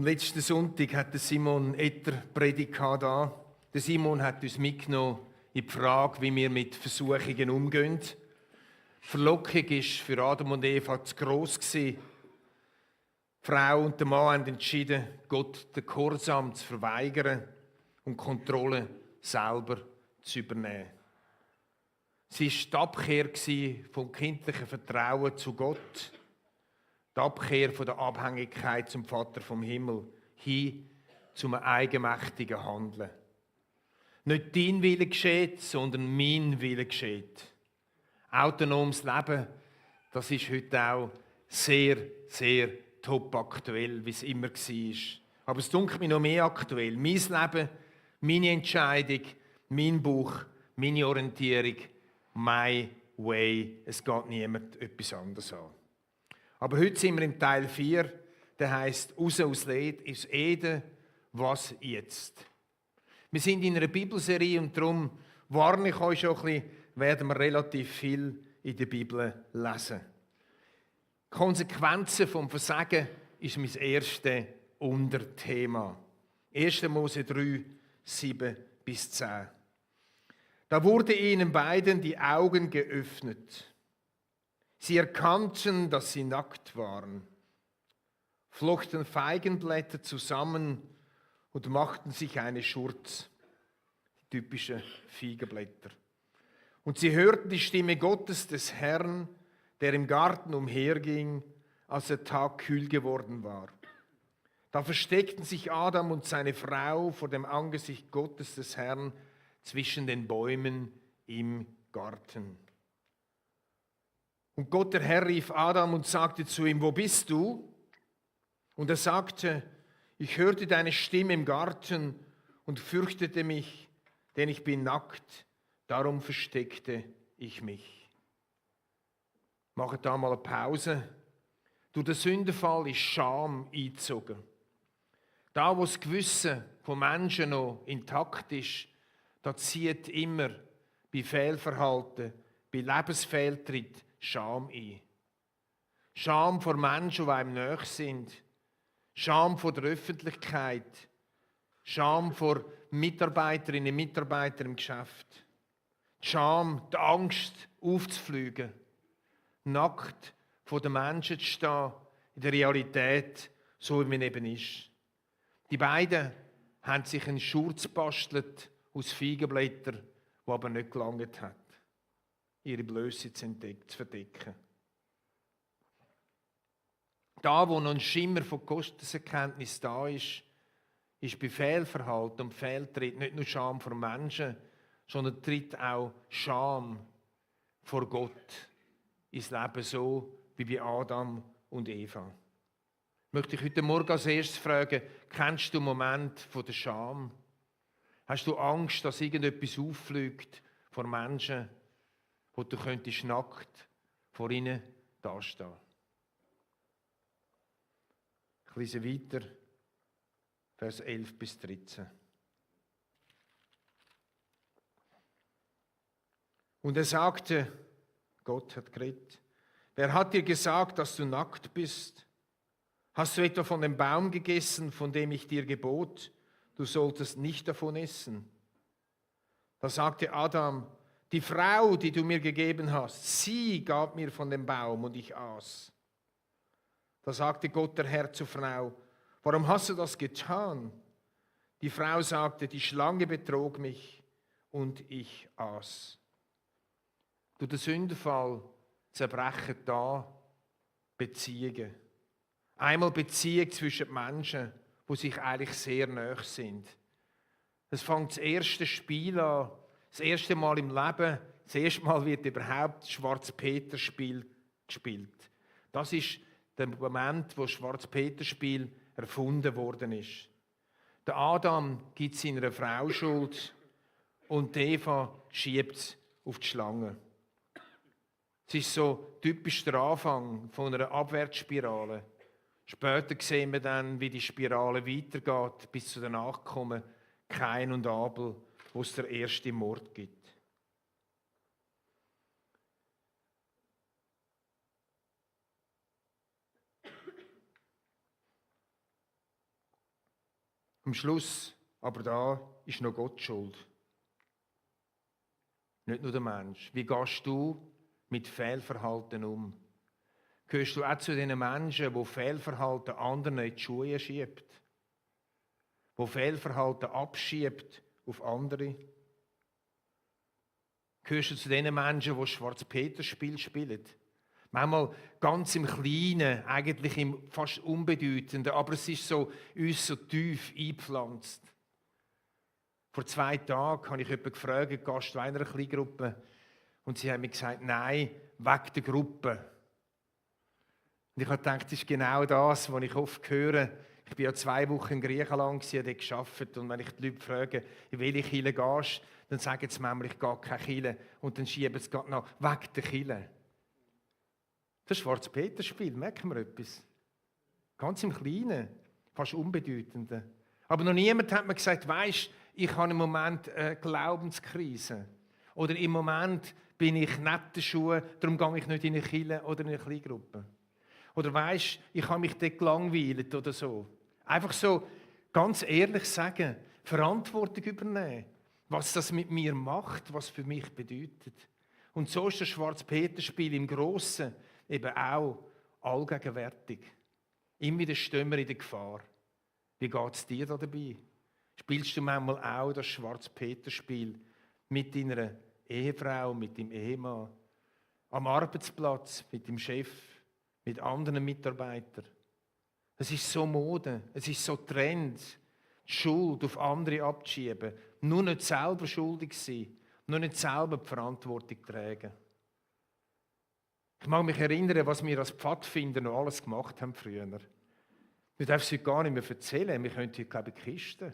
Am letzten Sonntag hat Simon Etter Predigt da. Der Simon hat uns mitgenommen in die Frage, wie wir mit Versuchungen umgehen. Die Verlockung war für Adam und Eva zu gross. Die Frau und der Mann haben entschieden, Gott den Gehorsam zu verweigern und die Kontrolle selber zu übernehmen. Sie war die Abkehr vom kindlichen Vertrauen zu Gott, die Abkehr von der Abhängigkeit zum Vater vom Himmel hin zum eigenmächtigen Handeln. Nicht dein Wille geschieht, sondern mein Wille geschieht. Autonomes Leben, das ist heute auch sehr, sehr top aktuell, wie es immer war. Aber es dunkelt mich noch mehr aktuell. Mein Leben, meine Entscheidung, mein Bauch, meine Orientierung, my way. Es geht niemand etwas anderes an. Aber heute sind wir im Teil 4, der heisst «Raus aus Eden, was jetzt?». Wir sind in einer Bibelserie und darum warne ich euch schon ein bisschen, werden wir relativ viel in der Bibel lesen. Die Konsequenzen vom Versagen ist mein erstes Unterthema. 1. Mose 3, 7-10. Da wurde ihnen beiden die Augen geöffnet. Sie erkannten, dass sie nackt waren, flochten Feigenblätter zusammen und machten sich eine Schurz, die typischen Feigenblätter. Und sie hörten die Stimme Gottes des Herrn, der im Garten umherging, als der Tag kühl geworden war. Da versteckten sich Adam und seine Frau vor dem Angesicht Gottes des Herrn zwischen den Bäumen im Garten. Und Gott, der Herr, rief Adam und sagte zu ihm: Wo bist du? Und er sagte: Ich hörte deine Stimme im Garten und fürchtete mich, denn ich bin nackt, darum versteckte ich mich. Mache da mal eine Pause. Durch den Sündenfall ist Scham eingezogen. Da, wo das Gewissen von Menschen noch intakt ist, da zieht immer bei Fehlverhalten, bei Lebensfehltritt Scham ein. Scham vor Menschen, die einem nahe sind. Scham vor der Öffentlichkeit. Scham vor Mitarbeiterinnen und Mitarbeitern im Geschäft. Die Scham, die Angst, aufzufliegen. Nackt vor den Menschen zu stehen, in der Realität, so wie man eben ist. Die beiden haben sich einen Schurz gebastelt aus Feigenblättern, der aber nicht gelangt hat, ihre Blöße zu verdecken. Da, wo noch ein Schimmer von Gotteserkenntnis da ist bei Fehlverhalten und Fehltritt nicht nur Scham vor Menschen, sondern tritt auch Scham vor Gott ins Leben, so wie bei Adam und Eva. Möchte ich heute Morgen als erstes fragen: Kennst du einen Moment von der Scham? Hast du Angst, dass irgendetwas auffliegt vor Menschen, wo du könntest nackt vor ihnen dastehen? Ich lese weiter, Vers 11-13. Und er sagte, Gott hat geredet: Wer hat dir gesagt, dass du nackt bist? Hast du etwa von dem Baum gegessen, von dem ich dir gebot, du solltest nicht davon essen? Da sagte Adam: Die Frau, die du mir gegeben hast, sie gab mir von dem Baum und ich aß. Da sagte Gott, der Herr, zur Frau: Warum hast du das getan? Die Frau sagte: Die Schlange betrog mich und ich aß. Durch den Sündenfall zerbrechen da Beziehungen. Einmal Beziehung zwischen Menschen, die sich eigentlich sehr nahe sind. Es fängt das erste Spiel an, das erste Mal im Leben, das erste Mal wird überhaupt das Schwarz-Peter-Spiel gespielt. Das ist der Moment, wo das Schwarz-Peter-Spiel erfunden worden ist. Der Adam gibt seiner Frau Schuld und Eva schiebt es auf die Schlange. Es ist so typisch der Anfang von einer Abwärtsspirale. Später sehen wir dann, wie die Spirale weitergeht, bis zu den Nachkommen Kain und Abel, wo es der erste Mord gibt. Am Schluss, aber da ist noch Gott schuld. Nicht nur der Mensch. Wie gehst du mit Fehlverhalten um? Gehörst du auch zu den Menschen, die Fehlverhalten anderen in die Schuhe schiebt? Die Fehlverhalten abschiebt auf andere? Gehörst du zu den Menschen, die Schwarz-Peter-Spiel spielen? Manchmal ganz im Kleinen, eigentlich im fast Unbedeutenden, aber es ist so, uns so tief eingepflanzt. Vor 2 Tagen habe ich jemanden gefragt, Gast einer Kleingruppe, und sie haben mir gesagt, nein, wegen der Gruppe. Und ich habe gedacht, das ist genau das, was ich oft höre. Ich war ja 2 Wochen in Griechenland, habe dort gearbeitet, und wenn ich die Leute frage, in welche Kirche gehst du, dann sagen sie manchmal, ich gehe keine Kirche, und dann schieben sie gerade noch wegen der Kirche. Das Schwarz-Peter-Spiel, merken wir etwas? Ganz im Kleinen, fast Unbedeutenden. Aber noch niemand hat mir gesagt, weisst, ich habe im Moment eine Glaubenskrise. Oder im Moment bin ich nett der Schuhe, darum gehe ich nicht in eine Kirche oder in eine Kleingruppe. Oder weisst, ich habe mich dort gelangweilt oder so. Einfach so ganz ehrlich sagen, Verantwortung übernehmen, was das mit mir macht, was für mich bedeutet. Und so ist das Schwarz-Peter-Spiel im Grossen eben auch allgegenwärtig. Immer wieder stehen wir in der Gefahr. Wie geht es dir da dabei? Spielst du manchmal auch das Schwarz-Peter-Spiel mit deiner Ehefrau, mit deinem Ehemann, am Arbeitsplatz, mit dem Chef, mit anderen Mitarbeitern? Es ist so Mode, es ist so Trend, die Schuld auf andere abzuschieben, nur nicht selber schuldig sein, nur nicht selber die Verantwortung tragen. Ich mag mich erinnern, was wir als Pfadfinder noch alles gemacht haben früher. Wir dürfen es heute gar nicht mehr erzählen, wir können heute, glaube ich, kisten.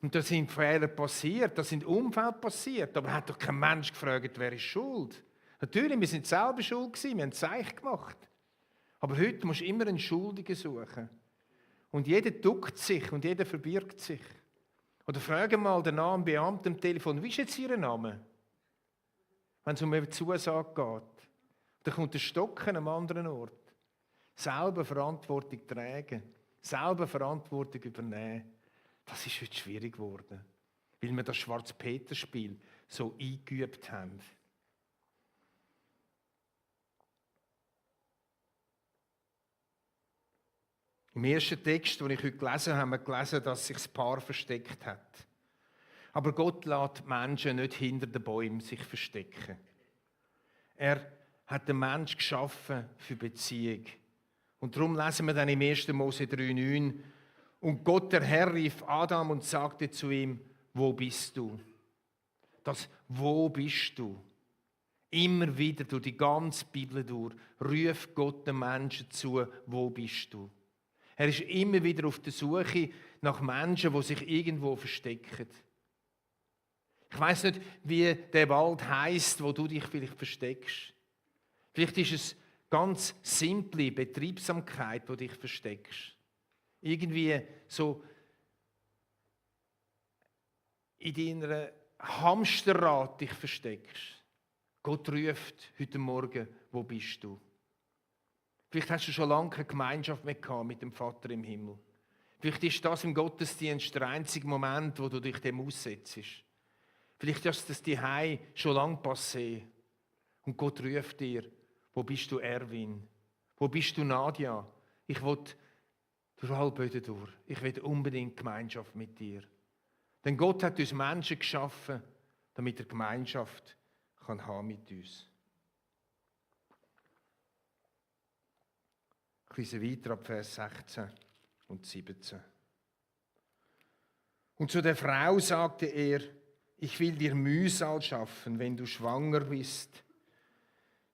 Und da sind Fehler passiert, da sind Unfälle passiert, aber hat doch kein Mensch gefragt, wer ist schuld. Natürlich, wir sind selber schuld gewesen, wir haben es Zeichen gemacht. Aber heute musst du immer einen Schuldigen suchen. Und jeder duckt sich und jeder verbirgt sich. Oder frage mal den Namen Beamten am Telefon, wie ist jetzt Ihr Name? Wenn es um eine Zusage geht. Dann kommt der Stocken am anderen Ort. Selber Verantwortung tragen, selber Verantwortung übernehmen. Das ist heute schwierig geworden, weil wir das Schwarz-Peter-Spiel so eingeübt haben. Im ersten Text, den ich heute gelesen habe, haben wir gelesen, dass sich das Paar versteckt hat. Aber Gott lässt die Menschen nicht hinter den Bäumen sich verstecken. Er hat den Menschen geschaffen für Beziehung. Und darum lesen wir dann im 1. Mose 3,9: Und Gott, der Herr, rief Adam und sagte zu ihm, wo bist du? Das Wo bist du? Immer wieder durch die ganze Bibel durch ruft Gott den Menschen zu, wo bist du? Er ist immer wieder auf der Suche nach Menschen, die sich irgendwo verstecken. Ich weiss nicht, wie der Wald heisst, wo du dich vielleicht versteckst. Vielleicht ist es ganz simple Betriebsamkeit, wo dich versteckst. Irgendwie so in deiner Hamsterrad dich versteckst. Gott ruft heute Morgen, wo bist du? Vielleicht hast du schon lange keine Gemeinschaft mehr gehabt mit dem Vater im Himmel. Vielleicht ist das im Gottesdienst der einzige Moment, wo du dich dem aussetzt. Vielleicht ist das daheim schon lange passé. Und Gott ruft dir, wo bist du, Erwin? Wo bist du, Nadja? Ich will durch Halbböden durch. Ich will unbedingt Gemeinschaft mit dir. Denn Gott hat uns Menschen geschaffen, damit er Gemeinschaft kann haben mit uns. Ein bisschen weiter ab Vers 16 und 17. Und zu der Frau sagte er, ich will dir Mühsal schaffen, wenn du schwanger bist.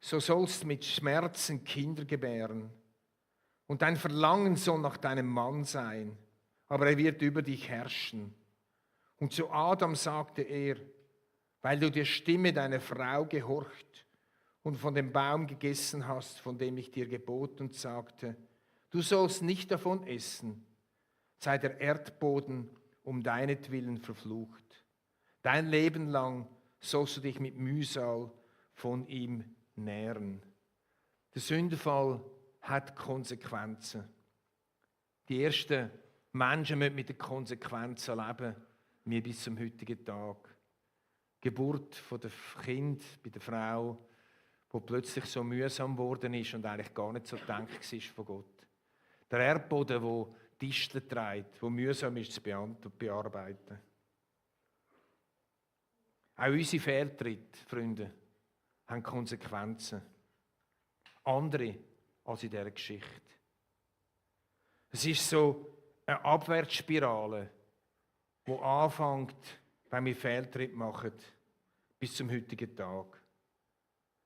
So sollst mit Schmerzen Kinder gebären. Und dein Verlangen soll nach deinem Mann sein, aber er wird über dich herrschen. Und zu Adam sagte er, weil du der Stimme deiner Frau gehorcht und von dem Baum gegessen hast, von dem ich dir geboten und sagte, du sollst nicht davon essen, sei der Erdboden um deinetwillen verflucht. Dein Leben lang sollst du dich mit Mühsal von ihm nähren. Der Sündenfall hat Konsequenzen. Die erste Menschen müssen mit den Konsequenzen leben, wie bis zum heutigen Tag. Die Geburt der Kind bei der Frau, wo plötzlich so mühsam geworden ist und eigentlich gar nicht so gedacht war von Gott. Der Erdboden, der Disteln trägt, der mühsam ist zu bearbeiten. Auch unsere Fehltritte, Freunde, haben Konsequenzen. Andere als in dieser Geschichte. Es ist so eine Abwärtsspirale, die anfängt, wenn wir Fehltritte machen, bis zum heutigen Tag.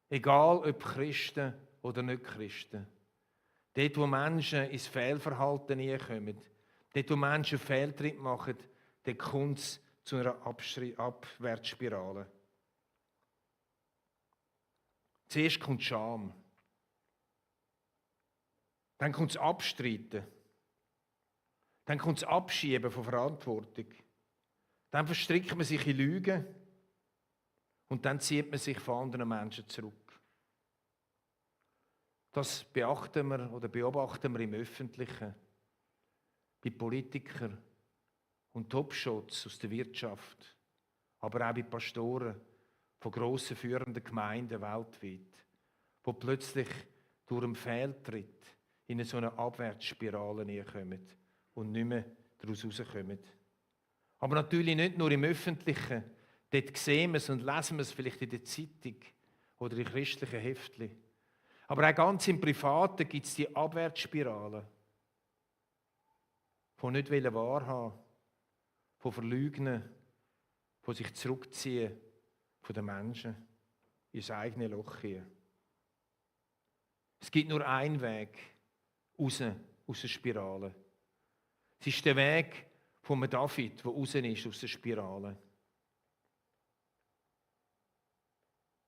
Egal ob Christen oder nicht Christen. Dort, wo Menschen ins Fehlverhalten kommen, dort, wo Menschen Fehltritte machen, dort kommt es zu einer Abwärtsspirale. Zuerst kommt Scham. Dann kommt das Abstreiten. Dann kommt das Abschieben von Verantwortung. Dann verstrickt man sich in Lügen und dann zieht man sich von anderen Menschen zurück. Das beobachten wir im Öffentlichen, bei Politikern und Topshots aus der Wirtschaft, aber auch bei Pastoren von grossen führenden Gemeinden weltweit, die plötzlich durch einen Fehltritt in so eine Abwärtsspirale kommen und nicht mehr daraus rauskommen. Aber natürlich nicht nur im Öffentlichen. Dort sehen wir es und lesen wir es vielleicht in der Zeitung oder in christlichen Heftchen. Aber auch ganz im Privaten gibt es die Abwärtsspirale. Von nicht wahrhaben, von verleugnen, von sich zurückziehen von den Menschen ins eigene Loch hier. Es gibt nur einen Weg raus aus der Spirale. Es ist der Weg von David, der raus ist aus der Spirale.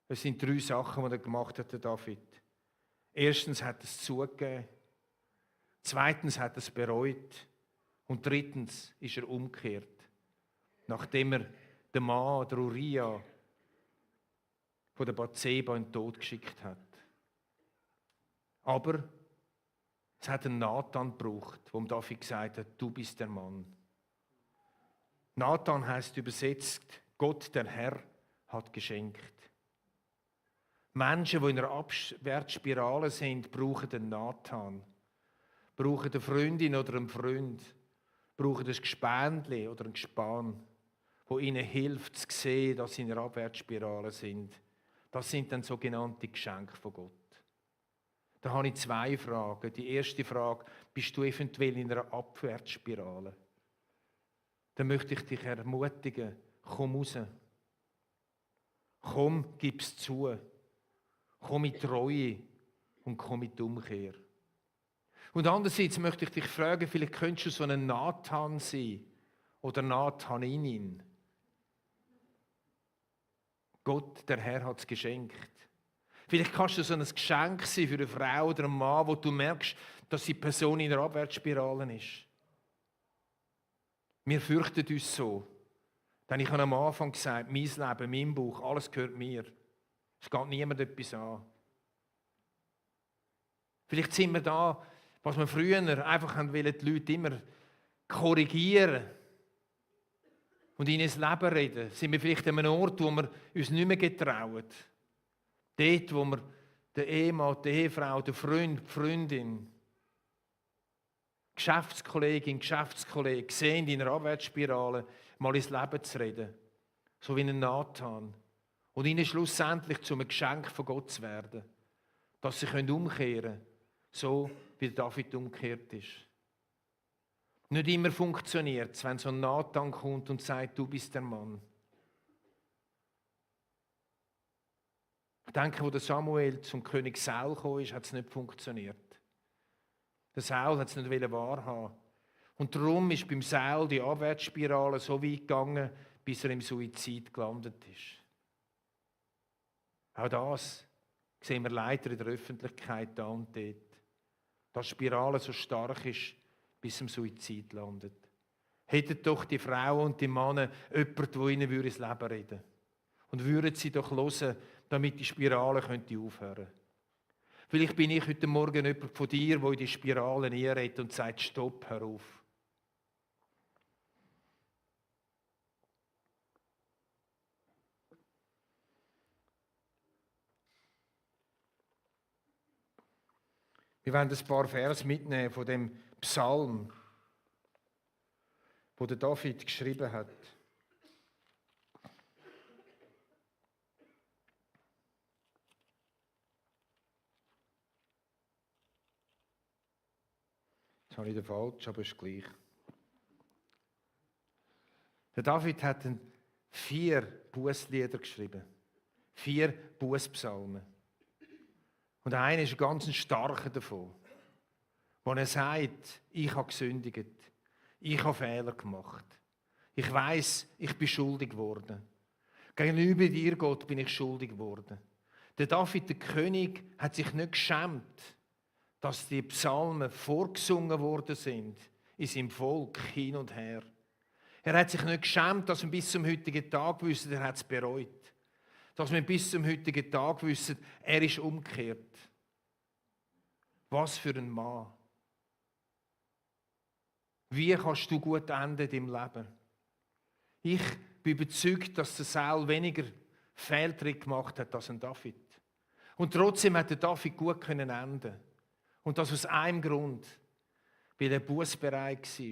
Es sind 3 Sachen, die er gemacht hat, der David. Erstens hat er es zugegeben. Zweitens hat er es bereut. Und drittens ist er umgekehrt. Nachdem er den Mann, der Uriah, von der Bathseba in den Tod geschickt hat. Aber es hat einen Nathan gebraucht, wo David gesagt hat, du bist der Mann. Nathan heißt übersetzt, Gott, der Herr, hat geschenkt. Menschen, die in einer Abwärtsspirale sind, brauchen einen Nathan. Brauchen eine Freundin oder einen Freund. Brauchen ein Gespänli oder ein Gespann, wo ihnen hilft zu sehen, dass sie in einer Abwärtsspirale sind. Das sind dann sogenannte Geschenke von Gott. Da habe ich 2 Fragen. Die erste Frage, bist du eventuell in einer Abwärtsspirale? Dann möchte ich dich ermutigen, komm raus. Komm, gib es zu. Komm mit Treue und komm mit Umkehr. Und andererseits möchte ich dich fragen, vielleicht könntest du so ein Nathan sein oder Nathanin. Gott, der Herr, hat es geschenkt. Vielleicht kannst du so ein Geschenk sein für eine Frau oder einen Mann, wo du merkst, dass die Person in einer Abwärtsspirale ist. Wir fürchten uns so. Denn ich habe am Anfang gesagt, mein Leben, mein Bauch, alles gehört mir. Es geht niemand etwas an. Vielleicht sind wir da, was wir früher einfach die Leute immer korrigieren und ihnen ins Leben reden. Sind wir vielleicht an einem Ort, wo wir uns nicht mehr getrauen. Dort, wo wir den Ehemann, die Ehefrau, den Freund, die Freundin, Geschäftskollegin, Geschäftskollege sehen in einer Abwärtsspirale, mal ins Leben zu reden. So wie ein Nathan. Und ihnen schlussendlich zu einem Geschenk von Gott zu werden. Dass sie umkehren können, so wie David umgekehrt ist. Nicht immer funktioniert es, wenn so ein Nathan kommt und sagt, du bist der Mann. Ich denke, als Samuel zum König Saul kam, hat es nicht funktioniert. Der Saul hat es nicht wahrhaben. Und darum ist beim Saul die Abwärtsspirale so weit gegangen, bis er im Suizid gelandet ist. Auch das sehen wir leider in der Öffentlichkeit da und dort. Dass die Spirale so stark ist, bis zum Suizid landet. Hätten doch die Frauen und die Männer jemanden, der ihnen ins Leben reden würde. Und würden sie doch hören, damit die Spirale aufhören könnte. Vielleicht bin ich heute Morgen jemand von dir, der in die Spirale reinredet und sagt, stopp, hör auf. Wir wollen ein paar Vers mitnehmen von dem Psalm, wo der David geschrieben hat. Jetzt habe ich den falsch, aber ist gleich. Der David hat 4 Bußlieder geschrieben. 4 Bußpsalmen. Und einer ist ein ganz starker davon, wo er sagt, ich habe gesündigt, ich habe Fehler gemacht. Ich weiß, ich bin schuldig geworden. Gegenüber dir, Gott, bin ich schuldig geworden. Der David, der König, hat sich nicht geschämt, dass die Psalmen vorgesungen worden sind in seinem Volk hin und her. Er hat sich nicht geschämt, dass wir bis zum heutigen Tag wissen, er hat es bereut. Dass wir bis zum heutigen Tag wissen, er ist umgekehrt. Was für ein Mann. Wie kannst du gut enden in deinem Leben? Ich bin überzeugt, dass der Saul weniger Fehltritte gemacht hat als ein David. Und trotzdem hat der David gut enden. Und das aus einem Grund, weil er bußbereit war.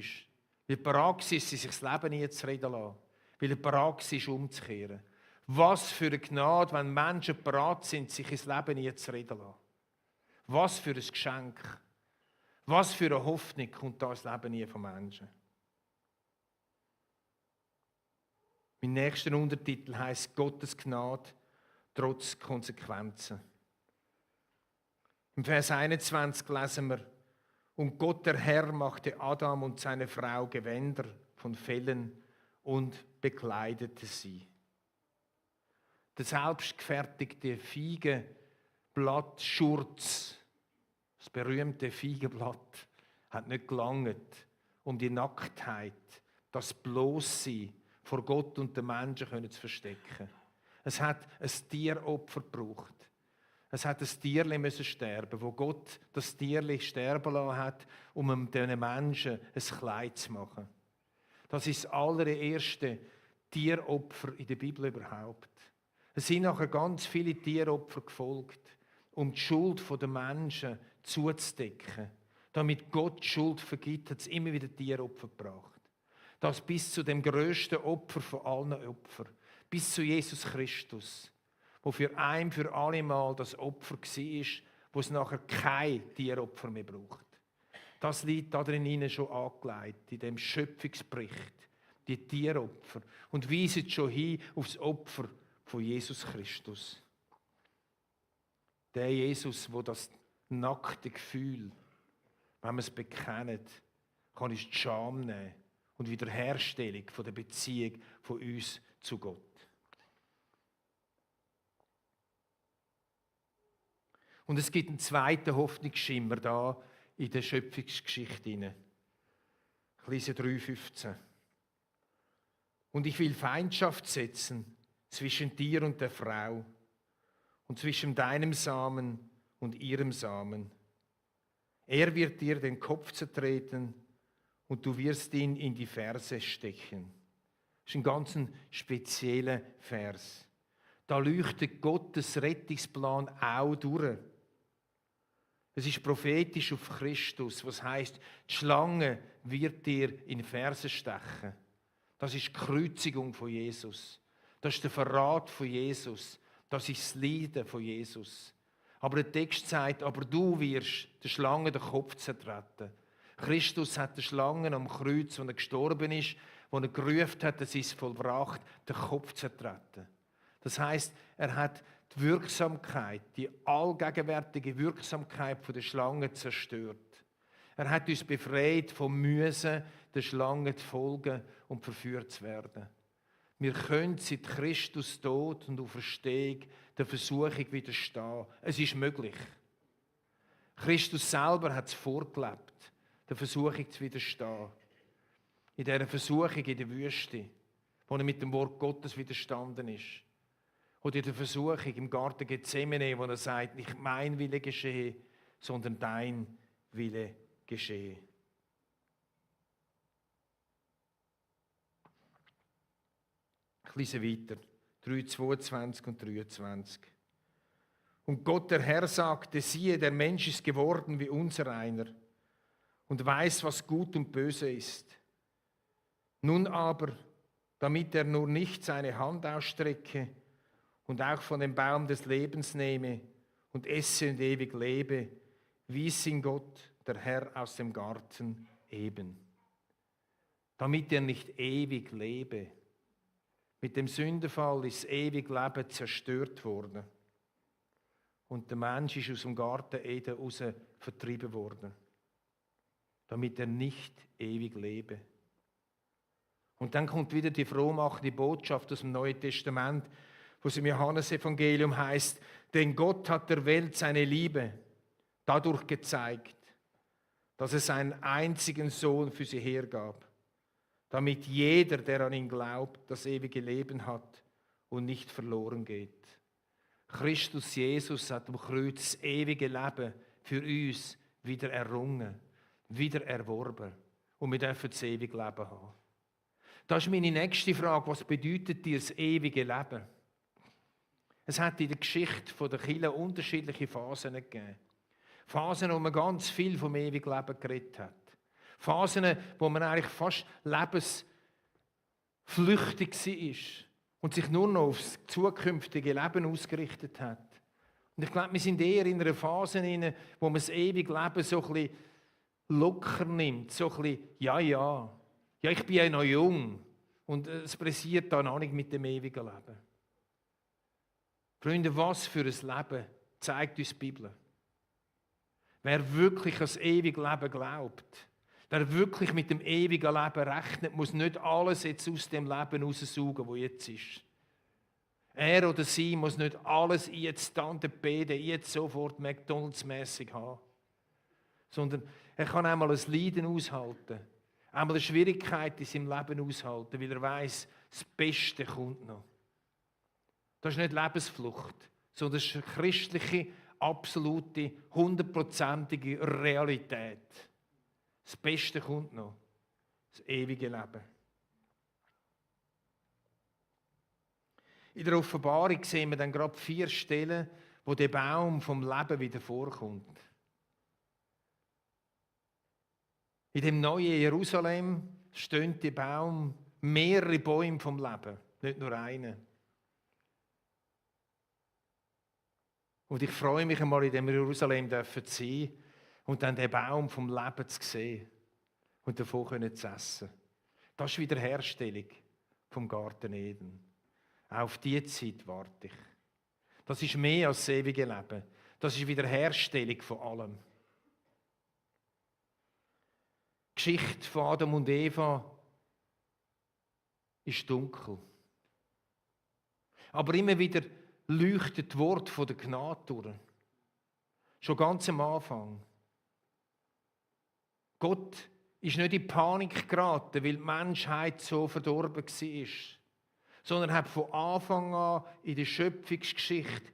Weil er bereit war, sich das Leben nie zu reden lassen. Weil er bereit war, umzukehren. Was für eine Gnade, wenn Menschen bereit sind, sich ins Leben nie zu reden lassen. Was für ein Geschenk. Was für eine Hoffnung kommt da ins Leben nie von Menschen. Mein nächster Untertitel heisst Gottes Gnade trotz Konsequenzen. Im Vers 21 lesen wir, und Gott der Herr machte Adam und seine Frau Gewänder von Fellen und bekleidete sie. Der selbstgefertigte Feigenblattschurz, das berühmte Feigenblatt, hat nicht gelangt, um die Nacktheit, das Bloßsein vor Gott und den Menschen zu verstecken. Es hat ein Tieropfer gebraucht. Es hat ein Tierli müssen sterben, wo Gott das Tierli sterben lassen hat, um diesen Menschen ein Kleid zu machen. Das ist das allererste Tieropfer in der Bibel überhaupt. Es sind nachher ganz viele Tieropfer gefolgt, um die Schuld der Menschen zuzudecken. Damit Gott die Schuld vergibt, hat es immer wieder Tieropfer gebracht. Das bis zu dem grössten Opfer von allen Opfern, bis zu Jesus Christus, wo für ein für alle Mal das Opfer war, wo es nachher kein Tieropfer mehr braucht. Das liegt da drin schon angelegt, in dem Schöpfungsbericht, die Tieropfer, und weist schon hin auf das Opfer von Jesus Christus. Der Jesus, wo das nackte Gefühl, wenn man es bekennt, kann uns die Scham nehmen und Wiederherstellung von der Beziehung von uns zu Gott. Und es gibt einen zweiten Hoffnungsschimmer da in der Schöpfungsgeschichte. Ich lese 3,15. Und ich will Feindschaft setzen zwischen dir und der Frau und zwischen deinem Samen und ihrem Samen. Er wird dir den Kopf zertreten und du wirst ihn in die Ferse stechen. Das ist ein ganz spezieller Vers. Da leuchtet Gottes Rettungsplan auch durch. Es ist prophetisch auf Christus, was heißt, die Schlange wird dir in die Ferse stechen. Das ist die Kreuzigung von Jesus. Das ist der Verrat von Jesus. Das ist das Leiden von Jesus. Aber der Text sagt, aber du wirst der Schlange den Kopf zertreten. Christus hat der Schlange am Kreuz, wo er gestorben ist, wo er gerufen hat, es ist vollbracht, den Kopf zertreten. Das heißt, er hat die Wirksamkeit, die allgegenwärtige Wirksamkeit der Schlange zerstört. Er hat uns befreit vom Müssen, der Schlange zu folgen und verführt zu werden. Wir können seit Christus Tod und Auferstehung der Versuchung widerstehen. Es ist möglich. Christus selber hat es vorgelebt, der Versuchung zu widerstehen. In dieser Versuchung in der Wüste, wo er mit dem Wort Gottes widerstanden ist. Oder in der Versuchung im Garten Gethsemane, wo er sagt, nicht mein Wille geschehe, sondern dein Wille geschehe. Ich lese weiter, 3,22 und 23. Und Gott, der Herr, sagte, siehe, der Mensch ist geworden wie unser einer und weiß, was gut und böse ist. Nun aber, damit er nur nicht seine Hand ausstrecke und auch von dem Baum des Lebens nehme und esse und ewig lebe, wies ihn Gott, der Herr, aus dem Garten eben. Damit er nicht ewig lebe. Mit dem Sündenfall ist das ewige Leben zerstört worden. Und der Mensch ist aus dem Garten Eden raus vertrieben worden. Damit er nicht ewig lebe. Und dann kommt wieder die frohmachende Botschaft aus dem Neuen Testament, wo es im Johannesevangelium heißt, denn Gott hat der Welt seine Liebe dadurch gezeigt, dass er seinen einzigen Sohn für sie hergab, damit jeder, der an ihn glaubt, das ewige Leben hat und nicht verloren geht. Christus Jesus hat am Kreuz das ewige Leben für uns wieder errungen, wieder erworben und wir dürfen das ewige Leben haben. Das ist meine nächste Frage. Was bedeutet dir das ewige Leben? Es hat in der Geschichte der Kirche unterschiedliche Phasen gegeben. Phasen, wo man ganz viel vom ewigen Leben geredet hat. Phasen, wo man eigentlich fast lebensflüchtig war und sich nur noch aufs zukünftige Leben ausgerichtet hat. Und ich glaube, wir sind eher in einer Phase, wo man das ewige Leben so ein bisschen locker nimmt. So ein bisschen, ja, ich bin ja noch jung und es pressiert da noch nicht mit dem ewigen Leben. Freunde, was für ein Leben zeigt uns die Bibel? Wer wirklich an das ewige Leben glaubt, wer wirklich mit dem ewigen Leben rechnet, muss nicht alles jetzt aus dem Leben raussaugen, wo jetzt ist. Er oder sie muss nicht alles jetzt Tante Bede, jetzt sofort McDonalds-mässig haben. Sondern er kann einmal ein Leiden aushalten, einmal eine Schwierigkeit in seinem Leben aushalten, weil er weiss, das Beste kommt noch. Das ist nicht Lebensflucht, sondern das ist eine christliche, absolute, 100%ige Realität. Das Beste kommt noch, das ewige Leben. In der Offenbarung sehen wir dann gerade 4 Stellen, wo der Baum vom Leben wieder vorkommt. In dem neuen Jerusalem steht der Baum, mehrere Bäume vom Leben, nicht nur einen. Und ich freue mich einmal, in dem Jerusalem zu sein und dann den Baum vom Leben zu sehen und davon zu essen. Das ist Wiederherstellung vom Garten Eden. Auch auf diese Zeit warte ich. Das ist mehr als das ewige Leben. Das ist Wiederherstellung von allem. Die Geschichte von Adam und Eva ist dunkel. Aber immer wieder leuchtet das Wort von der Gnade durch. Schon ganz am Anfang. Gott ist nicht in Panik geraten, weil die Menschheit so verdorben war, sondern hat von Anfang an in der Schöpfungsgeschichte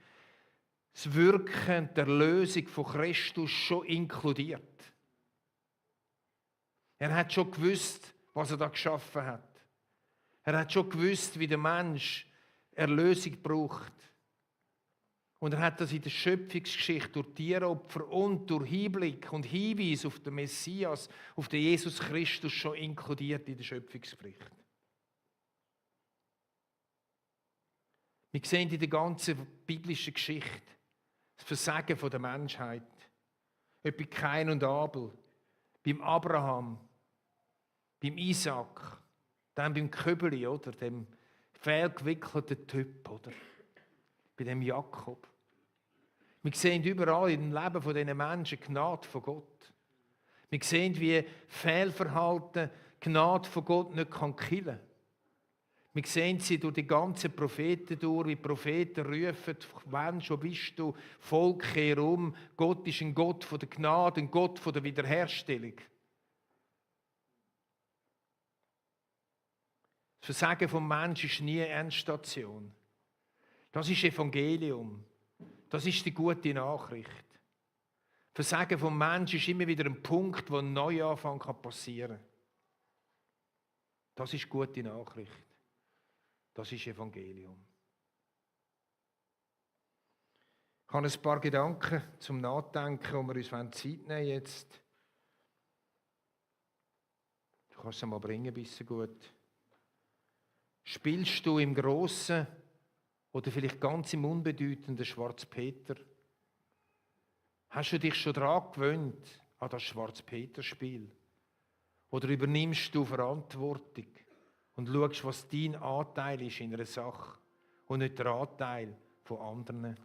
das Wirken der Erlösung von Christus schon inkludiert. Er hat schon gewusst, was er da geschaffen hat. Er hat schon gewusst, wie der Mensch Erlösung braucht. Und er hat das in der Schöpfungsgeschichte durch Tieropfer und durch Hinblick und Hinweis auf den Messias, auf den Jesus Christus schon inkludiert in den Schöpfungsbericht. Wir sehen in der ganzen biblischen Geschichte das Versagen der Menschheit. Ob bei Kain und Abel, beim Abraham, beim Isaac, dann beim Köbeli, oder dem fehlgewickelten Typ, oder bei dem Jakob. Wir sehen überall im Leben von diesen Menschen Gnade von Gott. Wir sehen, wie Fehlverhalten Gnade von Gott nicht killen kann. Wir sehen sie durch die ganzen Propheten durch, wie die Propheten rufen, Mensch, wo bist du? Volk, kehr um. Gott ist ein Gott von der Gnade, ein Gott von der Wiederherstellung. Das Versagen vom Menschen ist nie eine Endstation. Das ist Evangelium. Das ist die gute Nachricht. Das Versagen vom Menschen ist immer wieder ein Punkt, wo ein Neuanfang passieren kann. Das ist gute Nachricht. Das ist Evangelium. Ich habe ein paar Gedanken zum Nachdenken, wo wir uns Zeit nehmen jetzt. Du kannst es mal bringen, bisschen gut. Spielst du im Grossen oder vielleicht ganz im Unbedeutenden Schwarz-Peter? Hast du dich schon daran gewöhnt, an das Schwarz-Peter-Spiel? Oder übernimmst du Verantwortung und schaust, was dein Anteil ist in einer Sache und nicht der Anteil von anderen?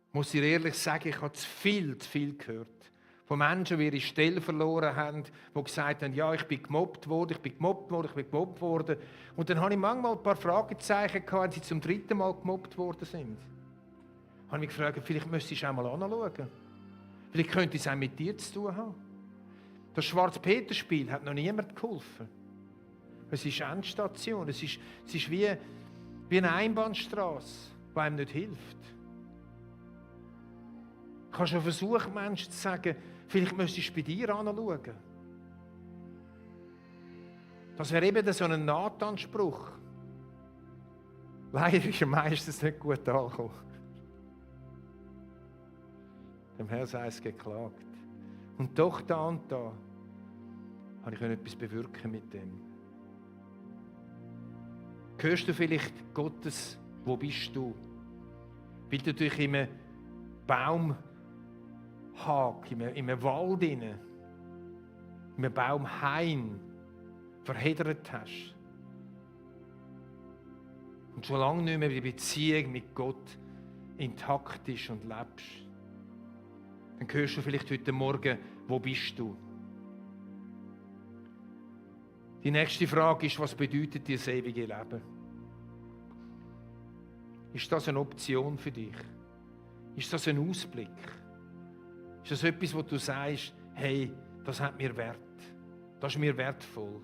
Ich muss dir ehrlich sagen, ich habe zu viel gehört von Menschen, die ihre Stelle verloren haben, die gesagt haben, ja, ich bin gemobbt worden. Und dann habe ich manchmal ein paar Fragezeichen gehabt, wenn sie zum 3. Mal gemobbt worden sind. Ich habe mich gefragt, vielleicht müsstest du auch mal anschauen. Vielleicht könnte es auch mit dir zu tun haben. Das Schwarz-Peter-Spiel hat noch niemand geholfen. Es ist eine Endstation. Es ist wie eine Einbahnstraße, die einem nicht hilft. Ich habe schon versucht, Menschen zu sagen, vielleicht müsstest du bei dir anschauen. Das wäre eben so ein Nathan-Spruch. Leider ist er meistens nicht gut angekommen. Dem Herrn sei es geklagt. Und doch da und da habe ich etwas bewirken mit dem. Hörst du vielleicht Gottes, wo bist du? Weil du dich in einem Baumhag, in einem Wald, in einem Baumhain verheddert hast. Und schon lange nicht mehr die Beziehung mit Gott intakt ist und lebst. Dann hörst du vielleicht heute Morgen, wo bist du? Die nächste Frage ist, was bedeutet dir das ewige Leben? Ist das eine Option für dich? Ist das ein Ausblick? Ist das etwas, wo du sagst, hey, das hat mir Wert, das ist mir wertvoll,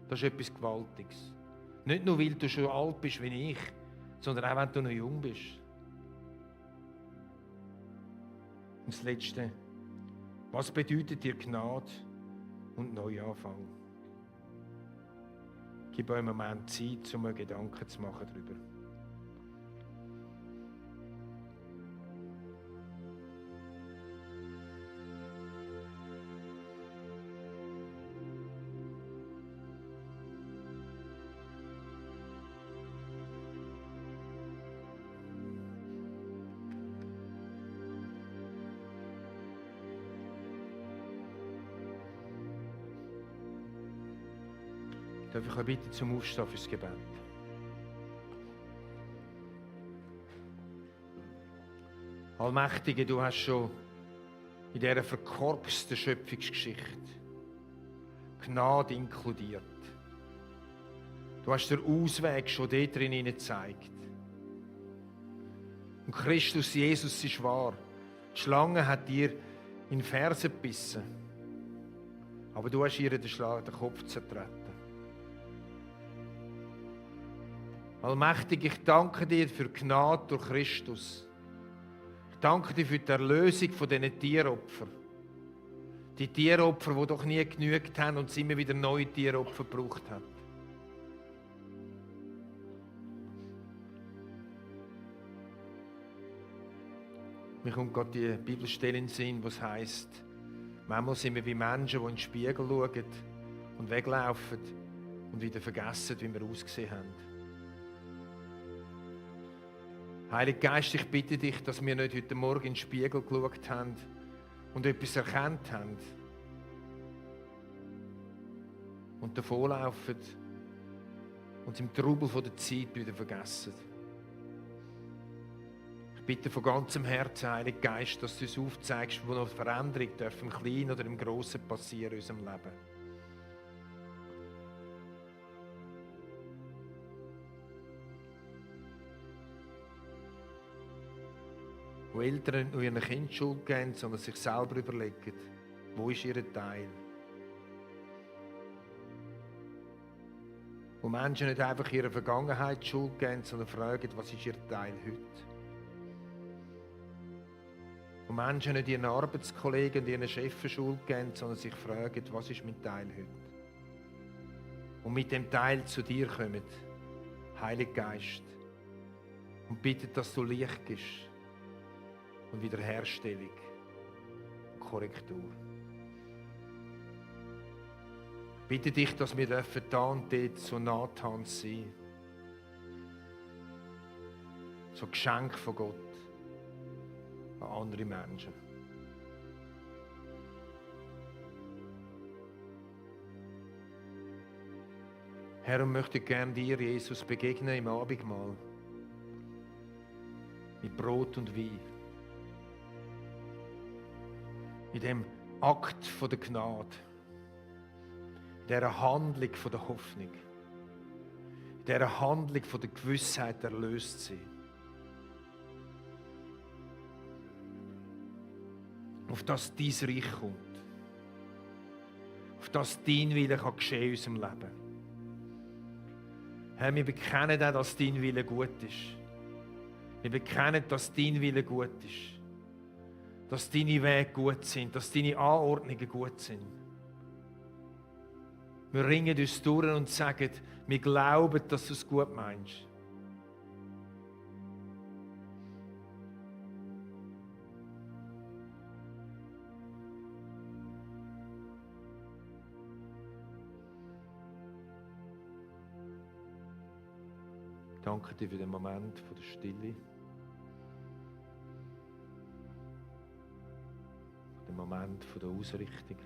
das ist etwas Gewaltiges. Nicht nur, weil du schon alt bist wie ich, sondern auch, wenn du noch jung bist. Und das Letzte, was bedeutet dir Gnade und Neuanfang? Gib euch einen Moment Zeit, um mir Gedanken zu machen darüber. Darf ich euch bitten zum Aufstehen fürs Gebet? Allmächtige, du hast schon in dieser verkorksten Schöpfungsgeschichte Gnade inkludiert. Du hast den Ausweg schon dort drin gezeigt. Und Christus Jesus ist wahr. Die Schlange hat dir in den Fersen gebissen. Aber du hast ihr den Kopf zertreten. Allmächtig, ich danke dir für die Gnade durch Christus. Ich danke dir für die Erlösung von diesen Tieropfern. Die Tieropfer, die doch nie genügt haben und es immer wieder neue Tieropfer gebraucht haben. Mir kommt gerade die Bibelstelle in den Sinn, wo es heisst, manchmal sind wir wie Menschen, die in den Spiegel schauen und weglaufen und wieder vergessen, wie wir ausgesehen haben. Heiliger Geist, ich bitte dich, dass wir nicht heute Morgen in den Spiegel geschaut haben und etwas erkannt haben und davonlaufen und es im Trubel der Zeit wieder vergessen. Ich bitte von ganzem Herzen, Heiliger Geist, dass du uns aufzeigst, wo noch Veränderung darf, im Kleinen oder im Grossen passieren in unserem Leben. Wo Eltern nicht nur ihren Kindern Schuld geben, sondern sich selber überlegen, wo ist ihr Teil? Wo Menschen nicht einfach ihrer Vergangenheit Schuld geben, sondern fragen, was ist ihr Teil heute? Wo Menschen nicht ihren Arbeitskollegen und ihren Chefen Schuld geben, sondern sich fragen, was ist mein Teil heute? Und mit dem Teil zu dir kommen, Heiliger Geist, und bitten, dass du Licht gibst. und Wiederherstellung, Korrektur. Ich bitte dich, dass wir da und dort so Nathan sein, so Geschenk von Gott an andere Menschen. Herr, und möchte gerne dir, Jesus, begegnen im Abendmahl. Mit Brot und Wein. In dem Akt von der Gnade. In dieser Handlung von der Hoffnung. In dieser Handlung von der Gewissheit, erlöst zu sein. Auf das dein Reich kommt. Auf das dein Wille kann geschehen in unserem Leben. Herr, wir bekennen auch, dass dein Wille gut ist. Wir bekennen, dass dein Wille gut ist. Dass deine Wege gut sind, dass deine Anordnungen gut sind. Wir ringen uns durch und sagen, wir glauben, dass du es gut meinst. Danke dir für den Moment von der Stille. Den Moment von der Ausrichtung.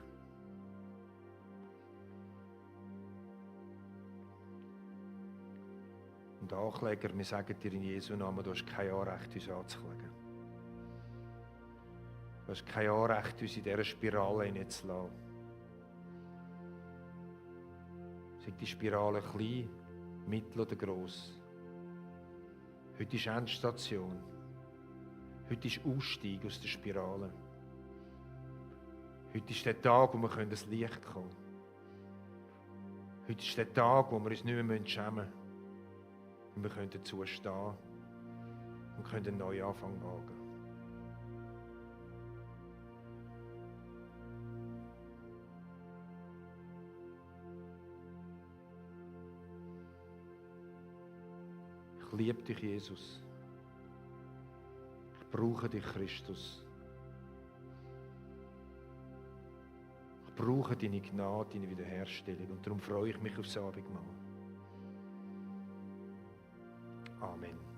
Und Ankläger, wir sagen dir in Jesu Namen, du hast kein Anrecht, uns anzuklagen. Du hast kein Anrecht, uns in dieser Spirale hineinzulassen. Sei die Spirale klein, mittel oder gross. Heute ist Endstation. Heute ist Ausstieg aus der Spirale. Heute ist der Tag, wo wir ins Licht kommen können. Heute ist der Tag, wo wir uns nicht mehr schämen müssen. Und wir können dazu stehen und können einen neuen Anfang wagen. Ich liebe dich, Jesus. Ich brauche dich, Christus. Ich brauche deine Gnade, deine Wiederherstellung. Und darum freue ich mich aufs Abendmahl. Amen.